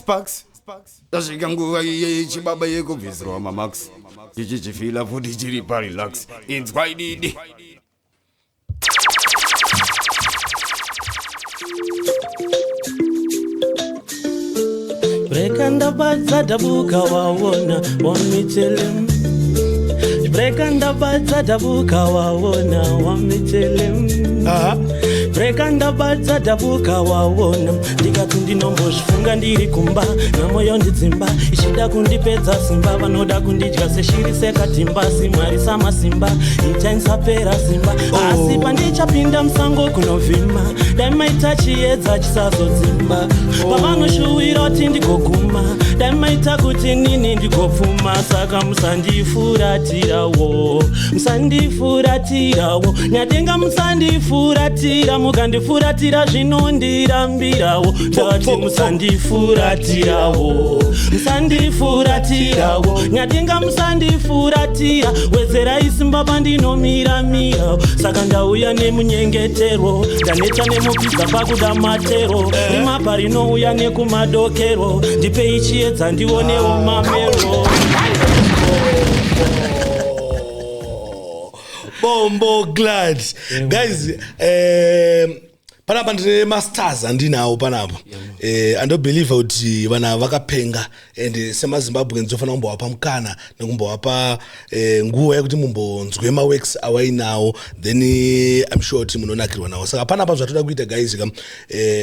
Sparks. Tasvika nguva iye yechibaba yekubvisirwa mamax, tichichifila futi chiri parelax. Inzwa ididi. Breka ndabadza dabuka waona wamichelem. Breka ndabadza dabuka waona wamichelem. Breka ndabadza dabuka waona, ndikati ndinombozvifunga ndiri kumba, namoyo ndidzimba ichida kundipedza simba, vanoda kundidya seshiri sekatimba, simwari samasimba itainisapera simba. Asi pandichapinda musango kunovhima, dai maita chiedza chisazodzimba. Pavanoshuwira kuti ndigoguma, dai maita kuti nini ndigopfuma. Saka musandifuratirawo, musandifuratirawo nyadenga, musandifuratira, mukandifuratira zvinondirambirawo. Ndati musandifuratirawo, musandifuratirawo nyadenga, musandifuratira, wedzerai simba pandinomiramira. Saka ndauya nemunyengetero, ndaneta nemupidza pakuda matero, rimapa rinouya nekumadokero, ndipei chiedza ndionewo mamero. Bombo glad guys, panapa ndine mastars andinawo panapa. Andobelieve kuti vana vakapenga and semaZimbabweans tofanira kumbovapa mukana nekumbovapa nguva yekuti mumbonzwe maworks awainawo, then I'm sure kuti munonakirwa nawo. Saka panapa zvatoda kuita guys ka,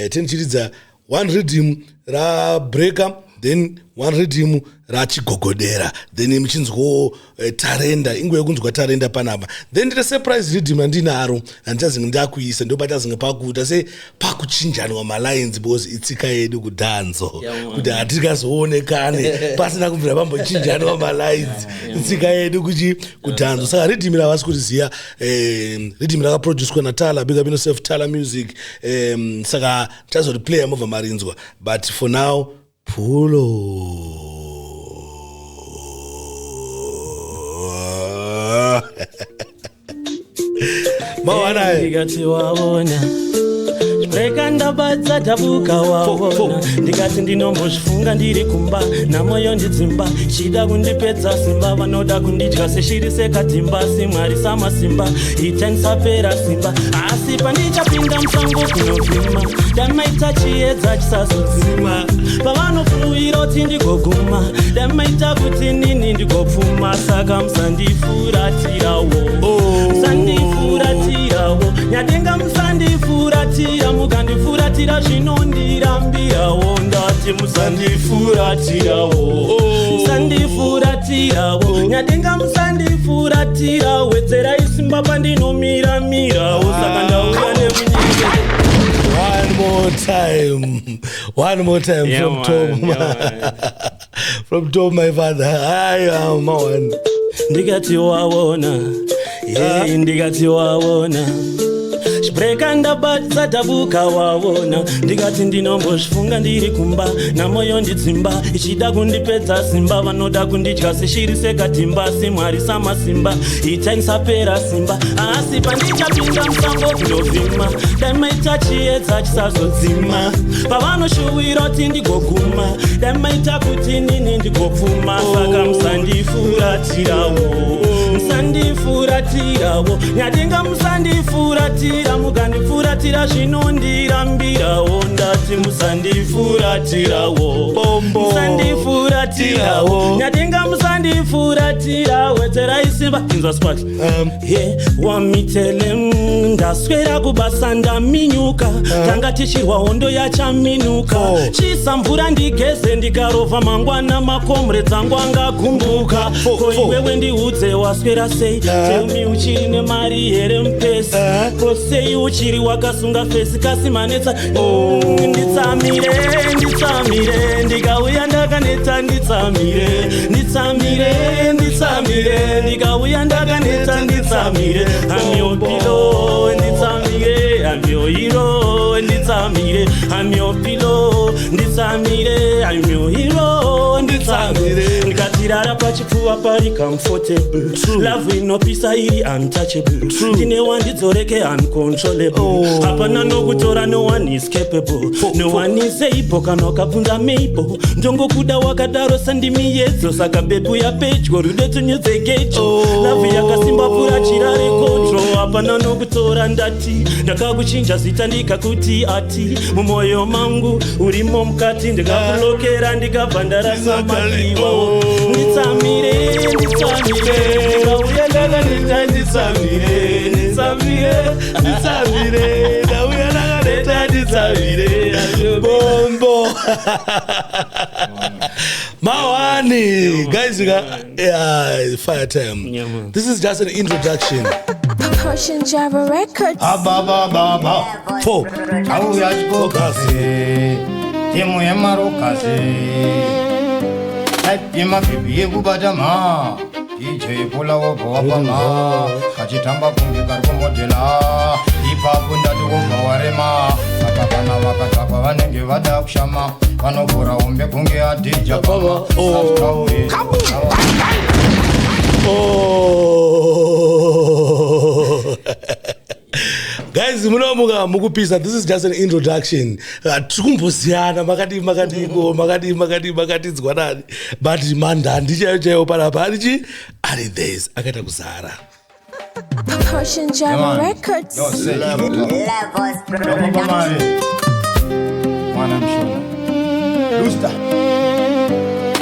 tenichiridza one rhythm rabreaker, then one rhythm rachigogodera, then muchinzwawo tarenda, inguva yekunzwa tarenda panapa. Then ndine surprise rhythm randinaro handichazinge ndakuisa, ndo pachazinge pakuita se pakuchinjanwa malines, because itsika yedu kudhanzo kuti hatikazoonekane pasina kubvira pambochinjanwa malines. Itsika yedu kuchi kudhanzo. Saka rhythm ravasi kuriziya, rhythm rakaproducwa naTala, big up yourself Tala Music. Saka tichazoriplaya mobva marinzwa, but for now pulo. Mawana. Ndikati waona, reka ndabadza dabuka waona, ndikati ndinombozvifunga ndiri kumba, namoyo ndidzimba chida kundipedza simba, vanoda kundidya seshiri sekatimba, simwari samasimba itanisapera simba. Asi pandichapinda musango kunovhima, damaita chiedza chisazodzima. Pavanofuwira kuti ndigoguma, damaita kuti nini ndigopfuma. Saka musandifuratirawo, musandifuratirawo nyadenga, musandifuratira, mukandifuratira zvinondirambirawo. Ndati musandifuratirawo, musandifuratirawo nyadenga, musandifuratira, wedzerai simba pandinomiramirawo. Saka ndauya nemunyike. One more time, one more time. Yeah, from man, top. Yeah, man. From top, my father. I am one. Ndikati waona ye, ndikati waona, chibreka ndabatsa dabuka waona, ndikati ndinombozvifunga ndiri kumba, namoyo ndidzimba ichida kundipedza simba, vanoda kundidya seshiri sekatimba, simwari samasimba itainisapera simba. Asi pandichapinda musango kunovhima, dai maita chiedza chisazodzima. Pavanoshuwira kuti ndigoguma, dai maita kuti nini ndigopfuma. Saka musandifuratirawo, musandifuratirawo nyadenga, musandifuratira, mukandifuratira zvinondirambirawo. Ndati musandifuratirawo. Bombo. Musandifuratirawo nyadenga, musandifuratira, wedzerai simba. Inzwa Sparks. Ye wamitele, ndaswera kubasa ndaminyuka, tanga tichirwa hondo yachaminuka. Oh. Chisa mvura ndigeze, ndikarovha mangwana makomre dzangu angagumbuka. Fo, Ko fo. iwewe ndiudze, waswera sei? Tell me, uchiri nemari here mupesi? Ko sei uchiri wakasunga face kasi manetsa? Nditsamire, nditsamire, ndikauya ndakaneta, nditsamire, nditsamire, nditsamire, ndikauya ndakaneta, nditsamire. I'm your pillow, nditsamire. I'm your hero, nditsamire. I'm your pillow, nditsamire. I'm your hero, nditsamire. Ndikati Ukandirara pachipfuva pari comfortable. Love inopisa iri untouchable. Ndine wandidzoreke uncontrollable. Oh. Hapana nokutora, no one is capable, no one is able. Kana ukabvunza meibo, ndongokuda wakadaro sandimiyedzo. Saka bebu yapedyo, rudo tunyudzegejo. Oh. Love yakasimba pura chirare kodro. Hapana nokutora, ndati ndakakuchinja zita, ndikakuti ati mumwoyo mangu urimo mukati, ndikakulokera, ndikabva ndarasa madiwa. Nditsamire, nditsamire, ndikauya ndakaneta, nditsamire, nditsamire. Nditsamire, ndauya ndakaneta, nditsamire. Bombo mawani, guys ka, yeah, fire time. Yeah, man. This is just an introduction. Percussion Java Records. Ababababa. Four. Auya chikokazi, timu yemarokasi, type yemabhebhi yekubata ma DJ Pula wobva wapama, kachitamba kunge kari kumodhela. Ipapo ndati wobva warema. Saka kana vakatsvakwa vanenge vada kushama, vanovhura hombe kunge adhija. Oh. Oh. Guys, munomuka mukupisa. This is just an introduction. Tiri kumbosiyana, makadii, makadiko, makadii, makadii, makatidzwanani, but mandandi chaiyo chaiyo panapa arichi ari this akaita kuzara. Percussion Java Records. Mari mwana mushona lusta,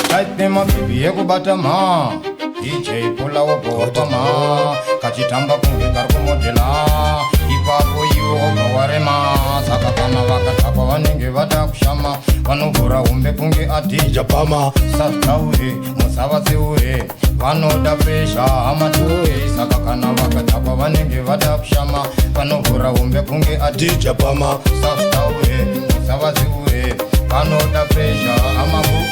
type yemabhebhi yekubata ma DJ Pula wobva wapama, kachitamba kunge kari kumodhela. Ipapo iwe wobva warema. Saka kana vakatsvakwa vanenge vada kushama, vanovhura hombe kunge adhija. Japama. Sataure musavatsiure, vanoda presha hamatuke. Saka kana vakatsvakwa vanenge vada kushama, vanovhura hombe kunge adhija. Dijapama. Sataure musavatsiure, vanoda presha hamaku.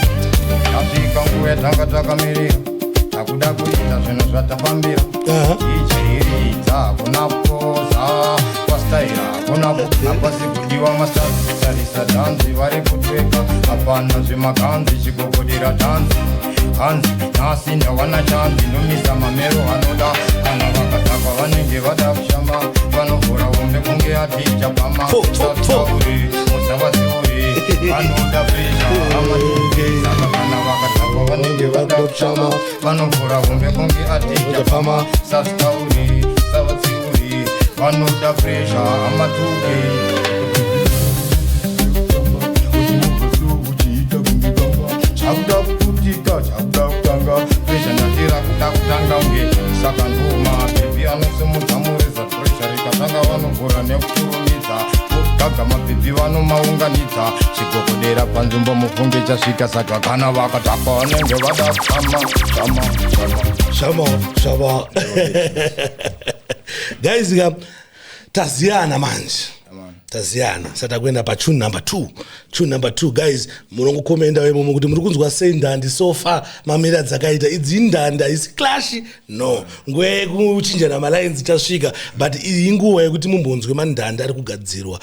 Tasvika nguva yatanga takamirira, takuda kuita zvinhu zvatafambira. Ichiridza hakuna kupoza, kwastaira hakuna hapasi kudiwa mastarisa dhanzi vari kutweka, hapana zvemaganzi, chigogodera dhanzi hanzi nhasi ndawana chanzi, ndomisa mamero anoda. Kana vakatakwa vanenge vada kushama, vanovhura hombe kunge adhija pama. Fo, fo, fo. Sauri musavatsiuri, vanoda presha. Saka kana vakatakwa vanenge vada kushama, vanovhura hombe kunge adhija pama. Sastauri savatsiuri, vanoda presha amatuke. Chakuda kuputika, chakuda kutanga, presha ndatira kuda kutanga unge. Saka ndoma bhebhi anosimudza mureza, presha rikatanga vanovhura nekukurumidza, gaga mabhebhi vanomaunganidza, chigogodera panzvimbo mufunge chasvika. Saka kana vakatakwa vanenge vada kushama, shama, shama. Shama shama, guys ka, taziyana manje, taziyana. Sata kuenda patune number two, tune number two. Guys, munongokomenda imomo kuti muri kunzwa sei ndandi so far, mamira dzakaita idzi ndandi. Haisi clash, no, nguva yekuchinjana malines ichasvika, but iyi inguva yekuti mumbonzwe mandandi ari kugadzirwa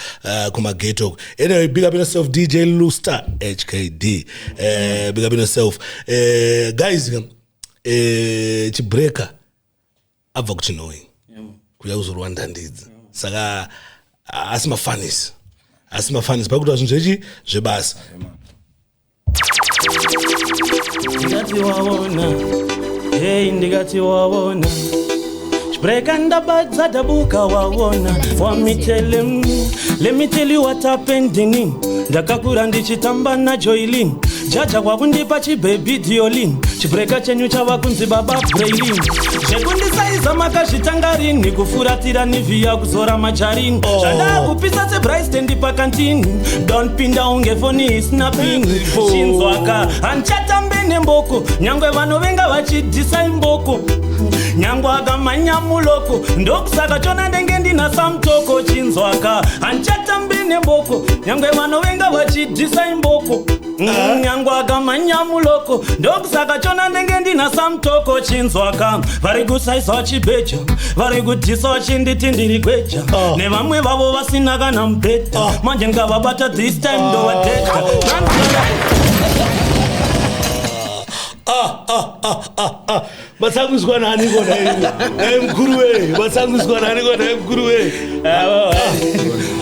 kumageto. Anyway, big up yourself, DJ Luster HKD. Big up yourself. Guys, Chibreaker abva kuChinhoyi kuya kuzorwa ndandidzi, saka asi mafanisi, asi mafanisi pakuita zvinhu zvechi zvebasa. Ndikati waona, hei, ndikati waona Chibreka ndabadza dabuka waona wamitelem. Let me tell you what happened. Ini ndakakura ndichitamba naJoilin, jaja kwakundipa chibhebhi diolin. Chibreka chenyu chava kunzi baba Brailin, zvekundisaiza makazvitanga rini? Kufuratira Nivea, kuzora majarini. Oh. Zvandakupisa sebraistendi pakantini, donpinda unge foni isina pini. Chinzwaka, handichatambe nemboko, nyangwe vanovenga vachidhisa imboko, nyangwe akamhanya muloko, ndokusaka chona ndenge ndina samutoko. Chinzwaka, handichatambi nemboko, nyangwe vanovenga vachidhisa imboko, nyangwe akamhanya muloko, ndokusaka chona ndenge ndina samutoko. Chinzwaka, vari kusaiswa chibheja, vari kudhisa vachinditi ndiri gweja. Ah. Nevamwe vavo vasina kana mubhedha. Manje ndikavabata this time ndovadhedha. Ah. ah, ah, ah, ah, ah. Vatsanguiswa nani kona nhai mukuru wei? Vatsanguiswa nani kona nhai mukuru wei?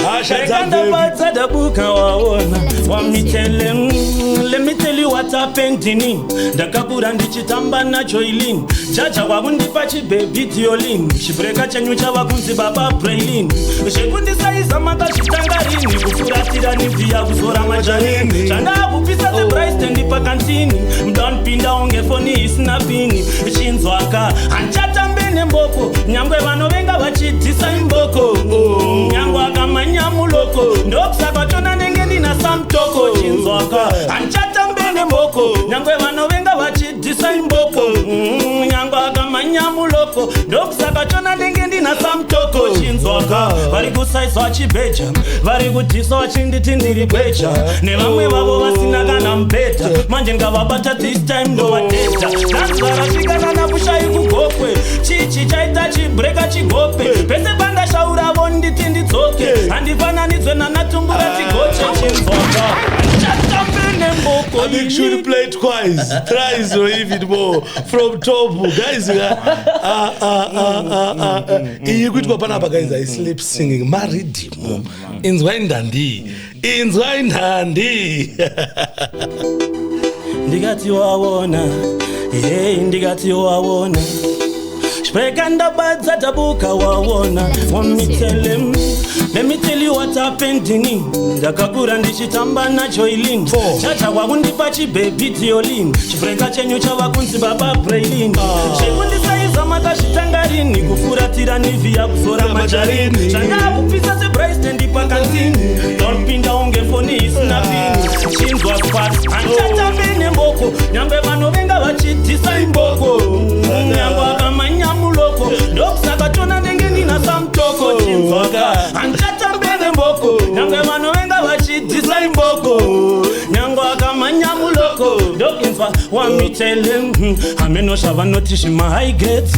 Hasha dzabvepi? Ndabadza dabuka waona wamitele. Let me tell you what happened ini ndakakura ndichitamba naJoylin, jaja kwakundipa chibhebhi tiolin, chibreka chenyu chava kunzi baba Brailin. Zvekundisaiza makazvitanga rini? Kufuratira nivhiya kuzora majarini, zvandakupisa sebraistendi pakantini, mdanpinda unge foni isina pini. Chinzwaka, handichatambe nemboko, nyangwe vanovenga vachidhisa imboko, nyangwe akamanya muloko, ndokusaka tona ndenge ndina samtoko. Chinzwaka, handichatambe nemboko, nyangwe vanovenga vachidhisa imboko, nyangwe akamanya muloko, ndokusaka tona ndenge ndina samtoko. Chinzwaka, vari kusaiswa chibheja, vari kudhisa vachinditi ndiri gweja, nevamwe vavo vasina kana mubhedha. Manje ngavabata, this time ndovadhedha. Danzwa rasvika nana Bushai kugokwe, chichi chaita chibreka chigope, pese pandashauravo nditi ndidzoke, handifananidzwe nanatumbura tigoche. Chinzwaka, handichatambe nemboko. I think should play twice, thrice or even more from top. Guys, ah, ah, ah, ah, ah. Iyi kuitwa panapa, guys, I sleep singing. Maridhimu. Inzwa indandi. Inzwa indandi. Ndikati waona, hey, ndikati waona Spreka ndabadza tabuka waona wamitele. Let me tell you what happened ini ndakakura ndichitamba naJoylin, chacha kwakundipa chibhebhi tiolin, chibreka chenyu chava kunzi baba Brailin. Zvekundisaiza makazvitanga rini? Kufuratira nivhiya kuzora majarini, zvandakupisa sebraistendi pakantini, donpinda unge foni isina pini. Chinzwa spat, handichatambe nemboko, nyangwe vanovenga vachidhisa imboko, nyangwe akamanya muloko, ndokusaka tona ndenge ndina samtoko. Chinzwaka, handichatambe nemboko, nyangwe vanovenga vachidhisa imboko, nyangwe akamanya muloko, ndokinzwa wamitele. Hameno zvavanoti zvimahigh grades,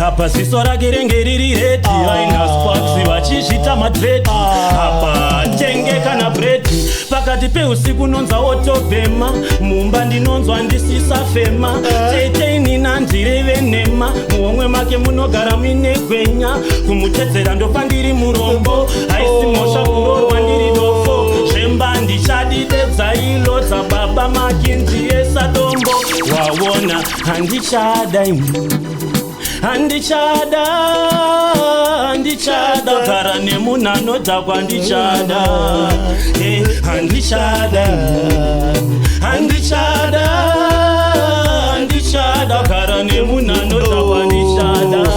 apa ziso rake renge riri red, vaina sparks vachizvita madread, apa tenge kana bredi. Pakati peusiku nonzwa wotobhema mumba, ndinonzwa ndisisafema. Tete inina ndireve nhema, muhomwe make munogara muine gwenya, kumutedzera ndofa ndiri murombo. Haisi mhosva kuroorwa ndiri dofo, zvemba ndichadidedza ilo dzababa makinzi esadombo. Waona, handichada ini, handichada, handichada gara nemunhu anodhakwa, handichada. Handichada, handichada, handichada gara nemunhu anodhakwa, handichada.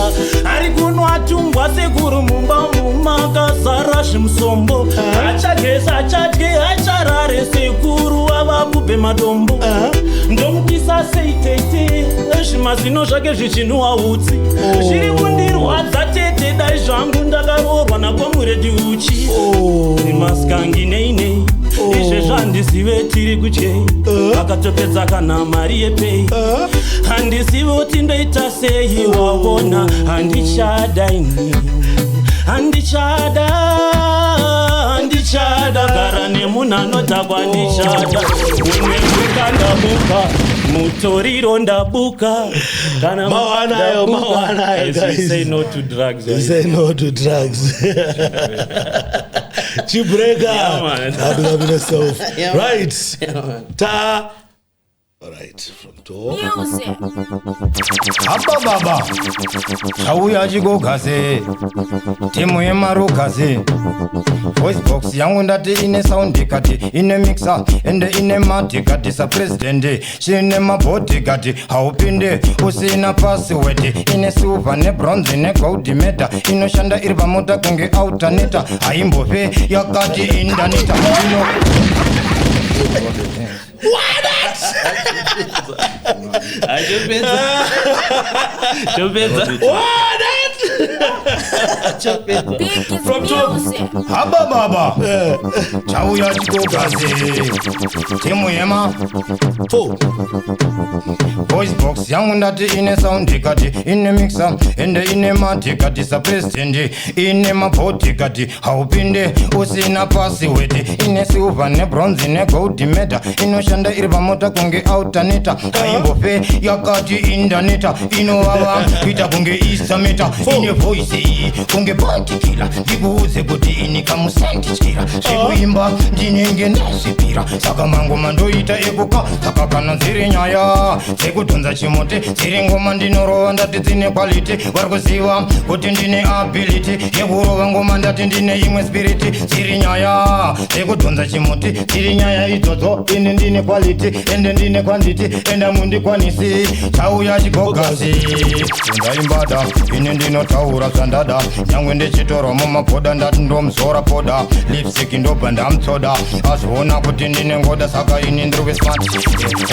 Ari kunwa tumbwa sekuru, mumba mumakazara zvimusombo, achageza, achadye, acharare, sekuru ava kubhe madombo. Ndomukisa sei tete, zvimazino zvake zvichinhuwa utsi? Zviri kundirwadza tete, dai zvangu ndakaroorwa nakomuredi uchi. Imaskangi neinei, izvezvo handizive tiri kutyei, akatopedza kana mari yepei, handizivi kuti ndoita sei. Waona, handichada ini, handichada, handichada gara nemunhu anodhakwa, handichada. Unebuka ndabuka mutoriro, ndabuka kana Mawanayo, ndabuka. mawanayo, As we guys. say no to drugs. You say no to drugs. Chibreka. Yeah, man. Happy, happy yourself. Yeah, man. Right. Yeah, man. Ta. All right. From top. Music. Haba baba, chauya chigogase, timu yemarugase. Voice box yangu ndati ine sound kati, ine mixer, ende ine madhikati, sapresident chine mabodyguard, haupinde usina password, ine silver nebronze negold medal, inoshanda iri pamota kunge alternator, haimbofe yakati indaneta ino. Chopedza, chopedza. What? From top. Haba baba. Chauya chikogazi. Timu yema. Four. Voice box yangu ndati ine sound ikati, ine mixer ende ine matikati, sapresident ine mabhodikati, haupinde usina password, ine silver nebronze negold medal, inoshanda iri pamota kunge alternator, haimbofe yakati indaneta, inovava kuita kunge isameta, ine voice iyi kunge patikila, ndikuudze kuti ini kamusandityira, zvekuimba ndinenge ndazvipira, saka mangoma ndoita ekuka, saka kana dziri nyaya dzekudhonza chimuti, dziri ngoma ndinorova ndati dzine quality, vari kuziva kuti ndine ability yekurova ngoma, ndati ndine imwe spirit, dziri nyaya dzekudhonza chimuti, dziri nyaya idzodzo, ini ndine quality ende ndine quantity ende mundikwanisi, chauya chigogasi ndaimbada, ini ndinotaura zvandada, nyangwe ndichitorwa mumabhoda, ndati ndomuzora poda lipstick, ndobva ndamutsoda, azviona kuti ndine ngoda, saka ini ndiri smart,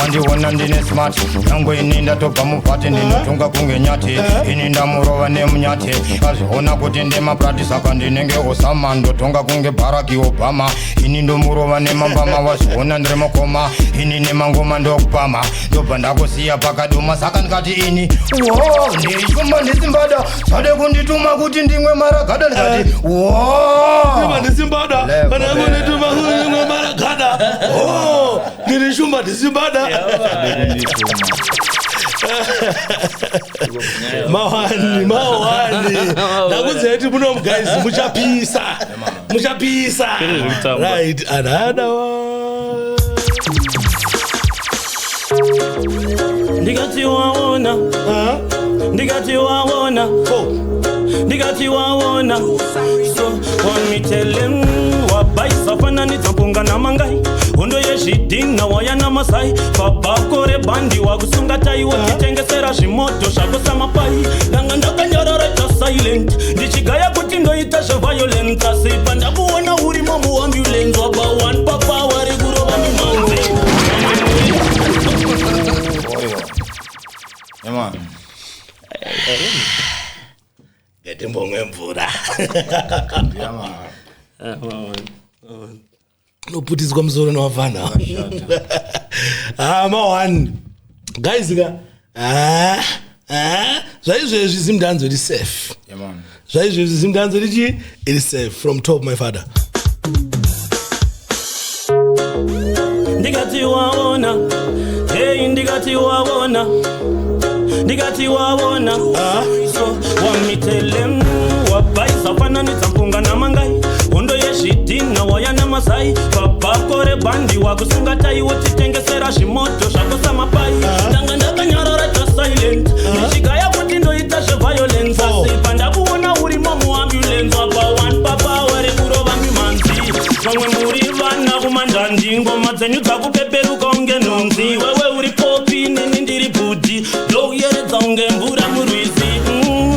wandiona ndine smart, nyangwe ini ndatobva mupati, ndinotunga kunge nyati, ini ndamurova nemunyati, azviona kuti ndemaprati, saka ndinenge Osama, ndotonga kunge Barack Obama, ini ndomurova nemambama, wazviona ndiri mukoma, ini nemangoma ndokupama, ndobva ndakusiya pakadoma, saka ndikati ini wo ndiri shumba ndisimbada, zvade kundituma kuti ndimwe maragada, ndikati wo Shumba ndisimbada. Level. Kana kundituma kuti maragada. Oh, ndiri shumba ndisimbada. Mawani, mawani. Ndakuziva kuti muno guys muchapisa. Muchapisa. Kwete zvekutamba. Right, another one. Ndikati waona, ndikati waona, Four. ndikati waona, so wamitelem wabaisa, fananidza mpunga namangai, hondo yezvidhina waya namasai, pabhako rebhandi wakusunga tai, wotitengesera zvimodho zvako samapai. Ndanga ndakanyorora ta silent, ndichigaya kuti ndoita zveviolence, asi pandakuona urimo muambulance, waba one papa wari kurova mimanzi. Oyo. Ema. Ngatimbomwe mvura. Yama. Noputiswa musoro nevafana. Ah, mawani. Guys ka. Ah, ah, zvaizvezvi Zimdancehall iri safe. Yama. Zvaizvezvi Zimdancehall iri iri safe from top, my father. Ndikati waona, hey, ndikati waona, ndikati waona, so wamitelem wabaisa, fananidza mpunga namangai, hondo yezvidhina waya namasai, pabhako rebhandi wakusunga tai, wotitengesera zvimodho zvako samapai. Ndanga ndakanyarara ta silent, ndichigaya kuti ndoita zveviolence, asi pandakuona urimo muambulance, wapa one papa wari kurova mimanzi. Vamwe muri vana kumandandi, ngoma dzenyu dzakupeperuka unge nhunzi. Wewe uri popi, nini ndiri bhudhi, ndokuyeredza unge mvura murwizi.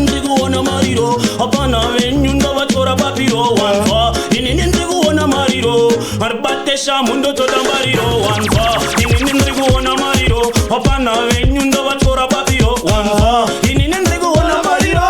Ndikuona mariro, hapana venyu ndovatora papiro, wanzwa? Inini ndikuona mariro, aribate shamu ndotoda mbariro, wanzwa? Inini ndikuona mariro, hapana venyu ndovatora papiro, wanzwa? Inini ndikuona mariro,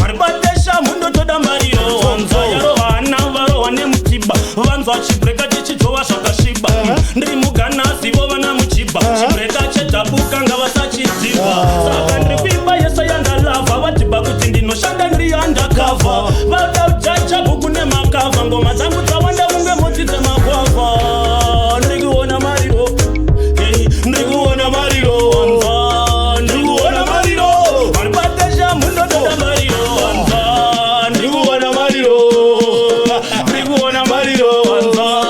aribate shamu ndotoda mbariro, wanzwa? Yarovana varohwa nemutiba, vanzwa chibreka chichitova zvakasviba. Ndiri muganazi, vo vana muchibha, chibreka chedhabuka ngavasachidzibva. Saka ndiri kuimba yese yandalavha, vadhibha kuti ndinoshanda ndiri undercover, vada ujaja bhuku nemakavha, ngoma dzangu dzawanda kunge motsi dzemagwavha. Ndiri kuona mariro. Hey, ndiri kuona mariro, wanzwa? Ndiri kuona mariro, varibatesha mundotoda mariro, wanzwa? Ndiri kuona mariro, ndiri kuona mariro, wanzwa?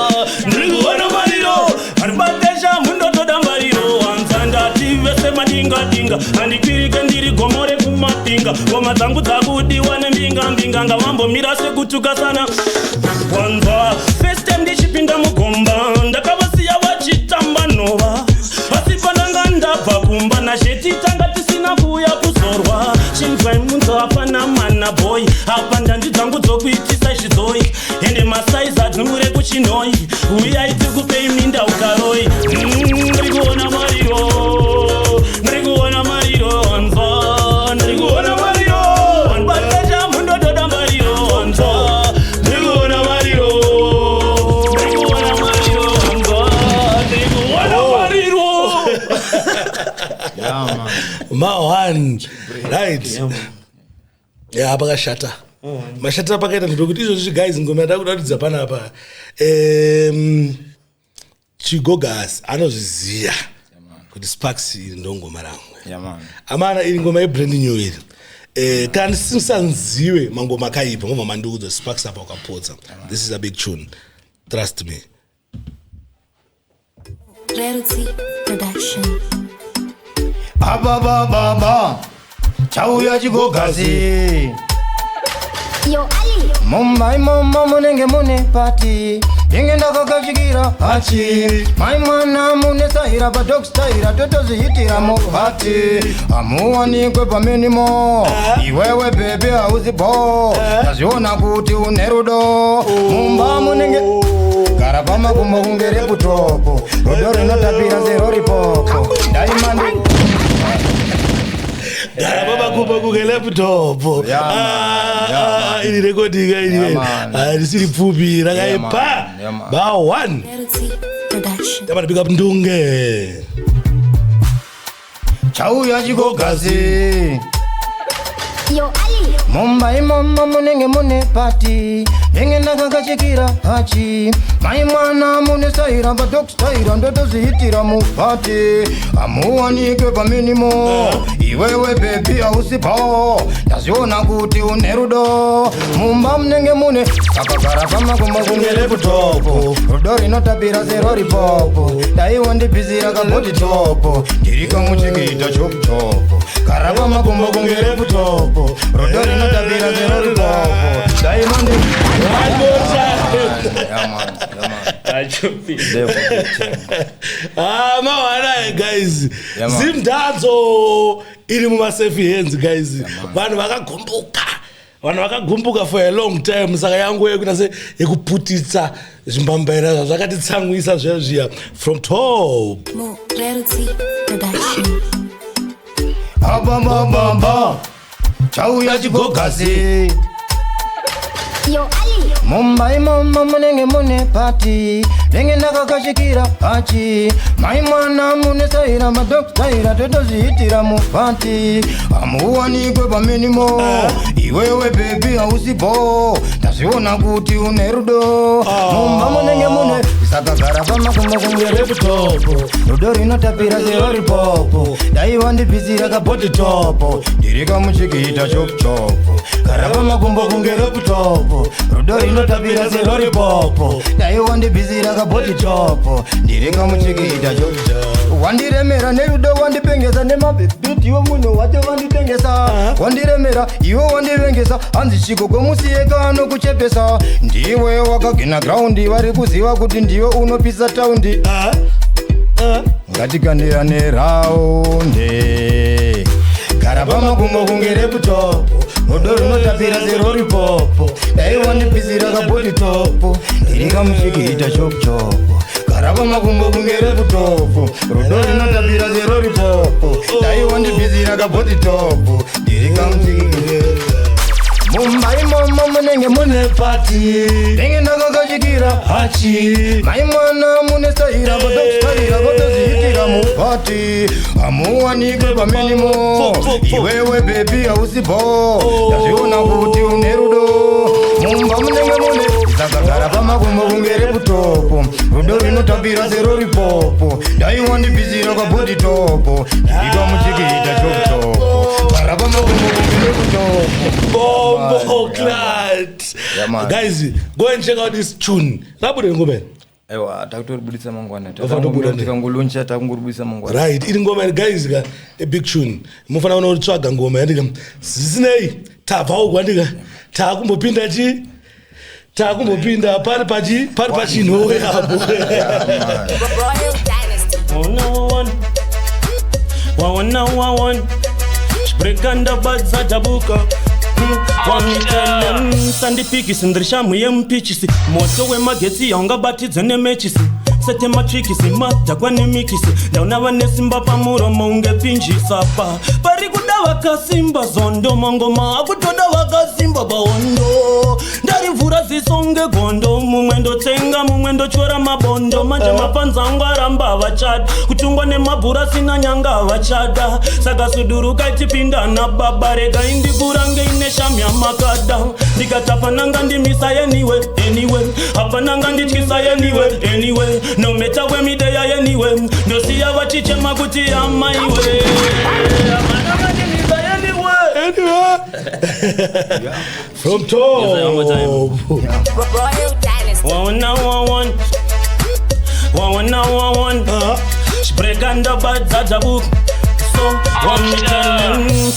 Ndiri kuona mariro, varibatesha mundotoda mariro, wanzwa? Ndati vese madingadinga, handikwirike, ndiri gomo rekumapinga, ngoma dzangu dzakudiwa nembingambinga, ngavambomira sekutuka sana, wanzwa? First time ndichipinda mugomba, ndakavasiya vachitamba nhova, asi pandanga ndabva kumba nasheti, tanga tisina kuuya kuzorwa. Chinzwai munzo, hapana mana boy apa, ndandi dzangu dzokuitisa zvidzoi, ende masaizi adzimure kuchinoi, uyai tikupei minda ukaroi. Ndiri kuona mariro, ndiri kuona mariro, wanzwa? Ndiri kuona mariro, vanbatesha mundotoda mariro. Yeah, man. Ma one. Right. Ya, pakashata. Mashatira pakaita ndepekuti izvozvi, guys, ngoma yatakuratidza panapa, Chigogas anozviziva kuti Sparks, iri ndongoma rangu. Yeah, man. Amana, iri ngoma yebrand new iri. Kana ndisingazive mangoma akaipa, ngoma mandiudza Sparks apa ukapotsa. This is a big tune, trust me. Rarity Production. Ababababa, chauya Chigogasi. Yo, Ali. Mumba imomo munenge mune party, inge ndakakachikira hachi. Mai mwana mune sahira padogstaira, totozviitira muparty. Hamuwanikwe paminimo, iwewe baby hauzi bo. Ndazviona kuti une rudo. Mumba munenge gara pamakumbo kunge laptop, rudo rinotapira selollipop. Ndaimandi Gara pamakumbo kunge laptop. Yeah, man. Ah, Yeah, ah, man. iri rekodinga iri. Yeah, man. Ah, risiri pfupi, rakaipa. Man. Yeah, man. Ba one. Rarity Production. Yamana, big up Ndunge. Chauya Chigogasi. Yo, Ali. Mumba imomo munenge mune party, ndenge ndakakachikira hachi. Mai mwana mune saira padogstaira, ndotozviitira muparty. Hamuwanikwe paminimo, iwewe baby hausipo. Ndazviona kuti une rudo. Mumba munenge mune sakagara pamakumbo kunge laptop, rudo rinotapira selollipop. Daiwo ndibvisira kabody top, ndiri kamuchikiita chop chop. Gara pamakumbo kunge laptop, rudo rinotapira selollipop. Daiwo ndi One more time. Yeah, man. Yeah, man. Achopi. Ah, mawana, guys. Yeah, man. Zimdancehall iri mumasafe hands, guys. Vanhu vakagumbuka, vanhu vakagumbuka for a long time, saka yangu yekuita se yekuputitsa zvimbambaira zvazvakatitsamwisa zviya zviya from top. Mo Rarity Production. Abambabamba, chauya Chigogasi. Yo, Ali. Mumba imomo munenge mune party, ndenge ndakakachikira hachi. Mai mwana mune saira madogstaira, totozviitira muparty. Hamuwanikwe paminimo, iwewe baby hausipo. Ndazviona kuti une rudo. Mumba munenge mune sakagara pamakumbo kunge laptop, rudo rinotapira selollipop. Daiwa ndibvisira kabody top, ndiri kamuchikiita chop chop. Gara pamakumbo kunge laptop, rudo rinotapira selollipop. Daiwa ndibvisira kabody top, ndiri kamuchikiita chop chop. Wandiremera nerudo, wandipengesa nemabhebhiti. Iwe munhu wacho wanditengesa, wandiremera iwe, wandivengesa. Hanzi Chigogo musiyeka anokuchepesa. Ndiwe wakagina ground, vari kuziva kuti ndiwe unopisa taundi. Ah, ah. Ngatikandirane round. Gara pamakumbo kunge laptop, rudo rinotapira selollipop. Dai wandipisira kabody top, ndiri kamuchikiita chop chop. Gara pamakumbo kunge laptop, rudo rinotapira selollipop. Dai wandipisira kabody top, ndiri kamuchikiita. Mumba imomo munenge mune party, ndenge ndakakachikira hachi. Mai mwana mune saira padogstaira, kotozviitira muparty. Hamuwanikwe paminimo, iwewe baby hausipo. Ndazviona kuti une rudo. Mumba munenge mune sakagara pamakumbo kunge laptop, rudo rinotapira selollipop. Daiwa ndibvisira kabody top, ndiri kamuchikiita chop chop. Gara pamakumbo kunge laptop. Bombo clat. Yeah, man. Guys, go and check out this tune. Rabude ngoma. Aiwa, takutoribudisa mangwana. Wafana kubuda ne? Tikangolauncha, takungoribudisa mangwana. Right, iri ngoma, guys, ka a big tune. Mufana unotsvaga ngoma yandika. Zvisinei, tabva uku andika. Takumbopinda chi? Takumbopinda pari pachi? Pari pachinhowe apo. Royal Dynasty. Waona waona, waona waona, brekanda dabuka sandipikisi, ndiri shamhu yemupichisi, moto wemagetsi yaungabatidze nemechisi. Sete matrikisi madhakwa nemikisi, ndaona vane simba pamuromo unge pinjisapa. Pari kuda vakasimba zondo, mangoma akutoda vakasimba pahondo. Ndarivhura ziso unge gondo, mumwe ndotsenga mumwe ndotyora mabondo. Manje mapanza angu aramba vachada, kutungwa nemabhura sina nyanga vachada. Saka suduruka tipinda nababa, rega indikurange ine shamu yamakada. Ndikatapa nanga ndimisa yeniwe anyway, hapana ngandityisa yeniwe anyway, no matter where me dey anyway, ndosiya vachichema kuti amaiwe. Hapana ngandimisa yeniwe anyway. From top. Yes, one more time. Royal Dynasty. One one one one one one one. Chibreka ndabadza dzabuka. So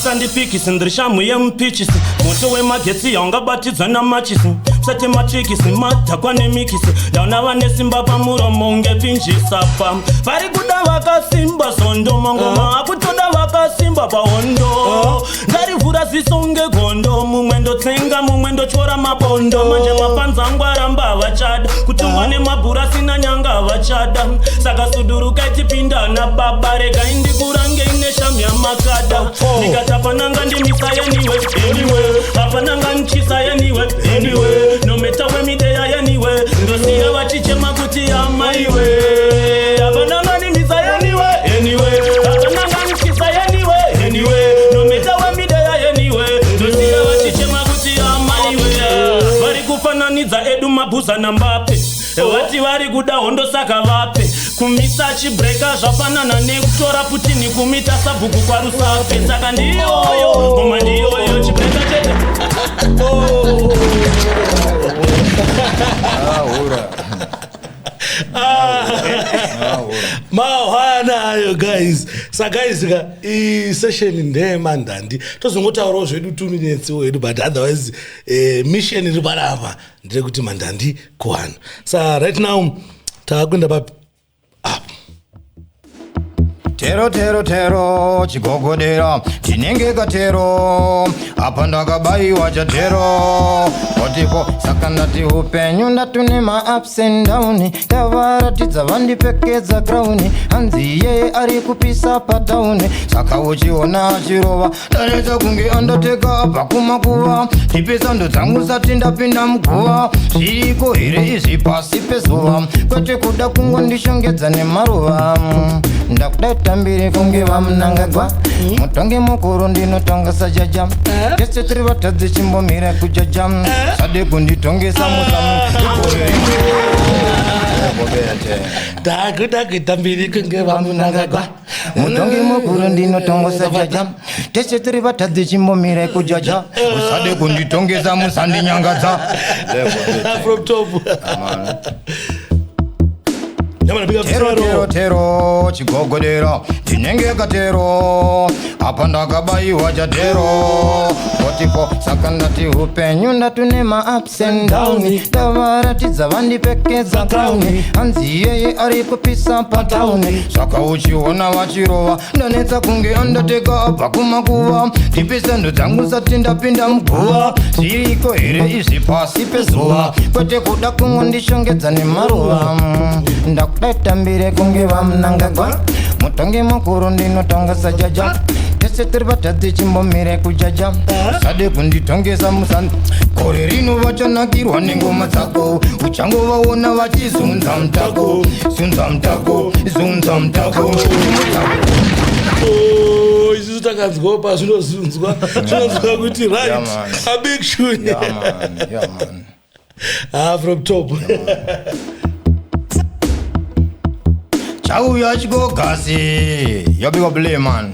sandipikisi ndiri shamu yemupichisi, moto wemagetsi yaungabatidzwa namachisi. Sete matrikisi madhakwa nemikisi, ndaona vane simba pamuromo unge pinjisapa. Vari kuda vakasimba zondo, mangoma akutoda vakasimba pahondo. Ndarivhura ziso unge gondo, mumwe ndotsenga mumwe ndotyora mabondo. Manje mapanza angu aramba vachada, kutungwa nemabhura sina nyanga vachada. Saka suduruka tipinda nababa, rega indikurange ine shamu yamakada. Ndikatapa nanga ndimisa yeniwe anyway, hapana ngandityisa yeniwe anyway, no matter where me dey anyway, ndosiya vachichema kuti amaiwe. Hapana ngandimisa yeniwe anyway, hapana ngandityisa yeniwe anyway, no matter where me dey anyway, ndosiya vachichema kuti amaiwe. Vari kufananidza edu mabhuza nambape, vati vari kuda hondo saka vape. Kumisa chibreka zvafanana nekutora Putini kumita sabhuku kwaRusape. Saka ndiyoyo ngoma ndiyoyo chibreka chete. Ahura. Mahwanayo guys. Sa guys ka i-session ndeyemandandi, tozongotaurawo zvedu 2 minutes wedu, but otherwise mission iri panapa nderekuti mandandi kuvanhu. Sa right now taakuenda pa up. Tero tero tero chigogodera tinenge katero, apa ndakabaiwa chatero otiko. Saka ndati upenyu ndatune ma ups and down, ndavaratidza vandipfekedza crown, hanzi yeye ari kupisa patauni. Saka uchiona achirova ndanetsa kunge andateka abva kumakuva, ndipe sando dzangu sati ndapinda muguva. Zviriko here izvi pasi pezuva, kwete kuda kungondishongedza nemaruva. Ndakuda tambire kunge vamunangagwa, mutonge mukuru ndinotonga sajaja. Tese tiri vatadzi chimbomira kujaja, sade kunditongesa musamu. Ndakuda kuita kunge vamunangagwa, mutongi mukuru ndinotonga sajaja. Tese tiri vatadzi chimbomira kujaja, usade kunditongesa musandinyangadza. From top. Tero tero tero chigogodera tinenge katero, apa ndakabaiwa chatero otiko. Saka ndati upenyu ndatune ma ups and down, ndavaratidza vandipfekedza crown, hanzi yeye ari kupisa patauni. Saka uchiona vachirova ndanetsa kunge andateka abva kumakuva, ndipe sando dzangu sati ndapinda muguva. Zviriko here izvi pasi pezuva, kwete kuda kungondishongedza nemaruva. Ndakuda tambire kunge vamunangagwa, mutongi mukuru ndinotonga sajaja. Tese tiri vatadzi chimbomire kujaja, usade kunditongesa musandi. Gore rino vachanakirwa nengoma dzako, uchangovaona vachizunza mutako, zunza mutako, zunza mutako. Isusu takanzwawo pazvinozunzwa, zvinonzwa kuti right. Yeah, man. A big tune. Yeah, man. Yeah, man. Ah, from top. Chauya chigogasi yabika play man.